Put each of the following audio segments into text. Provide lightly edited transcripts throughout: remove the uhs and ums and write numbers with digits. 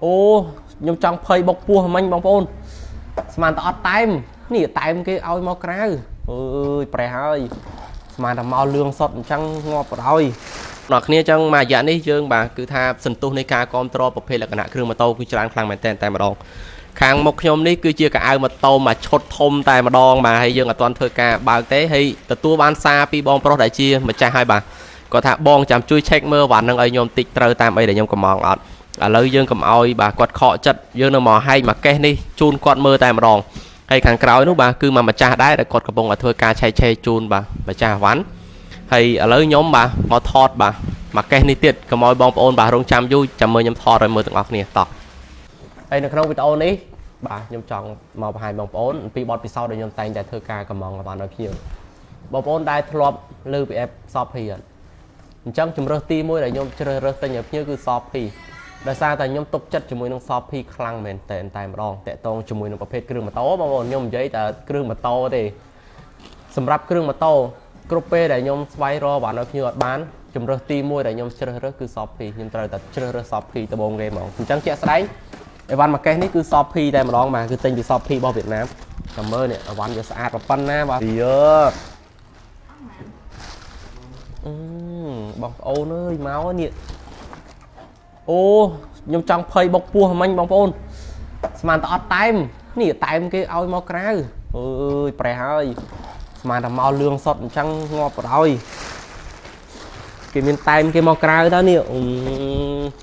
អូខ្ញុំចង់ភ័យបុកពោះមិញបងប្អូនស្មានតែអត់តែមនេះតែមគេឲ្យមកក្រៅអើយប្រេះហើយស្មានតែមកលឿងសុតអញ្ចឹងងាប់បណ្ដោយដល់គ្នាអញ្ចឹងមួយរយៈនេះយើងបាទគឺថាសន្ទុះនៃការគ្រប់គ្រងប្រភេទលក្ខណៈគ្រឿងម៉ូតូគឺច្រើនខ្លាំងមែនទែនតែម្ដងខាងមុខខ្ញុំនេះគឺជាកៅអៅម៉ូតូមួយឈុតធំតែម្ដងបាទហើយយើងអត់ទាន់ធ្វើការបើកទេហើយទទួលបានសារពីបងប្រុសដែលជាម្ចាស់ហើយបាទគាត់ថាបងចាំជួយ check មើលវ៉ាន់នឹងឲ្យខ្ញុំតិចត្រូវតាមអីដែលខ្ញុំកំងអត់ឥឡូវយើងកុំឲ្យបាទគាត់ខកចិត្តយើងនឹងមកហែកមកកេះនេះជូនគាត់មើលតែម្ដងហើយខាងក្រោយនោះបាទគឺមកម្ចាស់ដែរដែលគាត់កំពុងតែធ្វើការឆែកឆេរជូនបាទម្ចាស់វ៉ាន់ហើយឥឡូវខ្ញុំបាទមកថតបាទមកកេះនេះទៀតកុំឲ្យបងប្អូនបាទរងចាំយូរចាំមើលខ្ញុំថតឲ្យមើលទាំងអស់គ្នាតោះហើយនៅក្នុងវីដេអូនេះបាទខ្ញុំចង់មកបង្ហាញបងប្អូនអំពីបទពិសោធន៍ដែលខ្ញុំតែងតែធ្វើការកំងបានឲ្យភ្ញៀវបងប្អូនដែលធ្លាប់លើពី app Shopee អត់អញ្ចឹងជំរើសទី1ដែលខ្ញុំជ្រើសរើសទិញឲ្យភ្ញៀវគឺ Shopee ដោយសារតែខ្ញុំទុកចិត្តជាមួយនឹង Shopee ខ្លាំងមែនតើតែម្ដងតាក់ទងជាមួយនឹងប្រភេទគ្រឿងម៉ូតូបងប្អូនខ្ញុំនិយាយតែគ្រឿងម៉ូតូទេសម្រាប់គ្រឿងម៉ូតូគ្រប់ពេលដែលខ្ញុំស្វែងរកបានឲ្យភ្ញៀវអត់បានជំរើសទី1ដែលខ្ញុំជ្រើសរើសគឺ Shopee ខ្ញុំត្រូវតែជ្រើសរើស Shopee ដំបូងគេហ្មងអញ្ចឹងជាក់ស្ដែងអីវ៉ាន់មួយកេសនេះគឺ Shopee តែម្ដងបាទគឺទិញពី Shopee របស់វៀតណាមចាំមើលនេះអីវ៉ាន់វាស្អាតប៉ុណ្ណាបាទយើអឺបងប្អូនអើយមកនេះអូខ្ញុំចង់ភ័យបុកពោះមិញបងប្អូនស្មានតែអត់តែមនេះតែមគេឲ្យមកក្រៅអើយប្រេះហើយស្មានតែមកលឿងសុតអញ្ចឹងងាប់បណ្ដោយគេមានតែមគេមកក្រៅតើនេះអឺ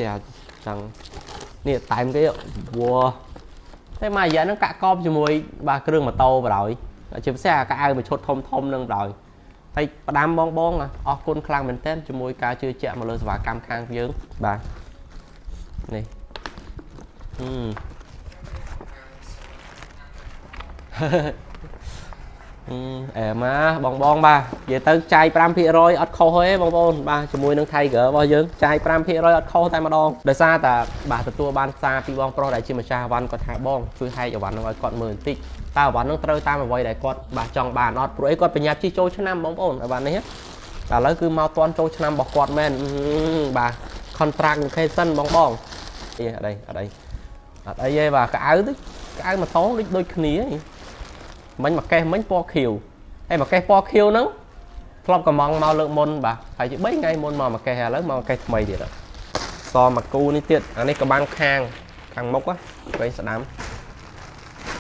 ចាចឹងនេះតែមគេវ៉ាតែមួយរយៈហ្នឹងកាក់កបជាមួយបាទគ្រឿងម៉ូតូបណ្ដោយជាពិសេសអាកៅអៅមួយឈុតធំធំហ្នឹងបណ្ដោយហើយផ្ដាំបងបងអរគុណខ្លាំងមែនទែនជាមួយការជឿជាក់មកលើសេវាកម្មខាងយើងបាទនេះហឹម អែម៉ាបងបងបាទនិយាយទៅចាយ5%អត់ខុសទេបងប្អូនបាទជាមួយនឹង Tiger របស់យើងចាយ5%អត់ខុសតែម្ដងដោយសារតែបាទទទួលបានសារពីបងប្រុសដែលជាម្ចាស់អវ៉ាន់គាត់ថាបងជួយហែកអវ៉ាន់នឹងឲ្យគាត់មើលបន្តិចតើអវ៉ាន់នឹងត្រូវតាមអ្វីដែលគាត់បាទចង់បានអត់ព្រោះអីគាត់ប្រញាប់ជិះចូលឆ្នាំបងប្អូនអវ៉ាន់នេះឥឡូវគឺមកតន់ចូលឆ្នាំរបស់គាត់មែនបាទ contract location បងបងអីអត់អីអត់អីអត់អីទេបាទកៅអៅទៅកៅអៅម៉ូតូដូចដូចគ្នាមិញមកកេះមិញពណ៌ខៀវហើយមកកេះពណ៌ខៀវហ្នឹងធ្លាប់កំងមកលើកមុនបាទហើយជា3ថ្ងៃមុនមកមកកេះឥឡូវមកកេះថ្មីទៀតសមកគូនេះទៀតអានេះក៏បានខាងខាងមុខវែងស្ដាំ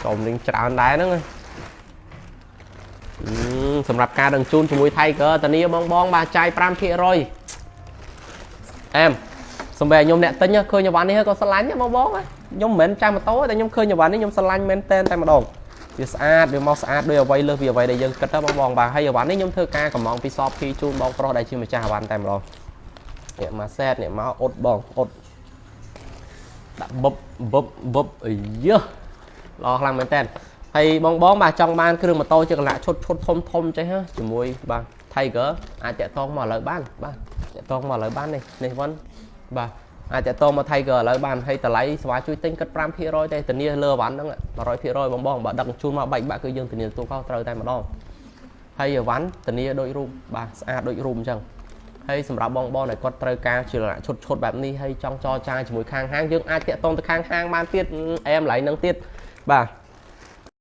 ចូលនឹងច្រើនដែរហ្នឹងសម្រាប់ការដឹងជូនជាមួយ Tiger តានីបងបងបាទចាយ5%អែមសំបីខ្ញុំអ្នកទិញឃើញអវ៉ាន់នេះក៏ស្រឡាញ់បងបងខ្ញុំមិនមែនចាំម៉ូតូតែខ្ញុំឃើញអវ៉ាន់នេះខ្ញុំស្រឡាញ់មែនតែនតែម្ដងវាស្អាតវាមកស្អាតដោយអ្វីលើសពីអ្វីដែលយើងគិតទៅបងបងបាទហើយអវ៉ាន់នេះខ្ញុំធ្វើការកំងពី Shopee ជូនបងប្រុសដែលជាម្ចាស់អវ៉ាន់តែម្ដងនេះមកសេតនេះមកអ៊ុតបងអ៊ុតដាក់បឹបបឹបបឹបអាយល្អខ្លាំងមែនតើហើយបងបងបាទចង់បានគ្រឿងម៉ូតូជាកន្លះឈុតឈុតធំធំចេះជាមួយបាទ Tiger អាចតាក់ទងមកឥឡូវបានបាទតាក់ទងមកឥឡូវបាននេះនេះវ៉ាន់បាទអាចតាក់ទងមក Tiger ឥឡូវបានហើយតម្លៃស្វាជួយទិញគិត5%ទេធានាលើអវ៉ាន់ហ្នឹង100%បងបងបើដឹកជូនមកបែកបាក់គឺយើងធានាទទួលខុសត្រូវតែម្ដងហើយអវ៉ាន់ធានាដូចរូបបាទស្អាតដូចរូបអញ្ចឹងហើយសម្រាប់បងបងដែលគាត់ត្រូវការជាលក្ខណៈឈុតឈុតបែបនេះហើយចង់ចរចាជាមួយខាងហាងយើងអាចតាក់ទងទៅខាងហាងបានទៀតអែមឡៃនឹងទៀតបាទ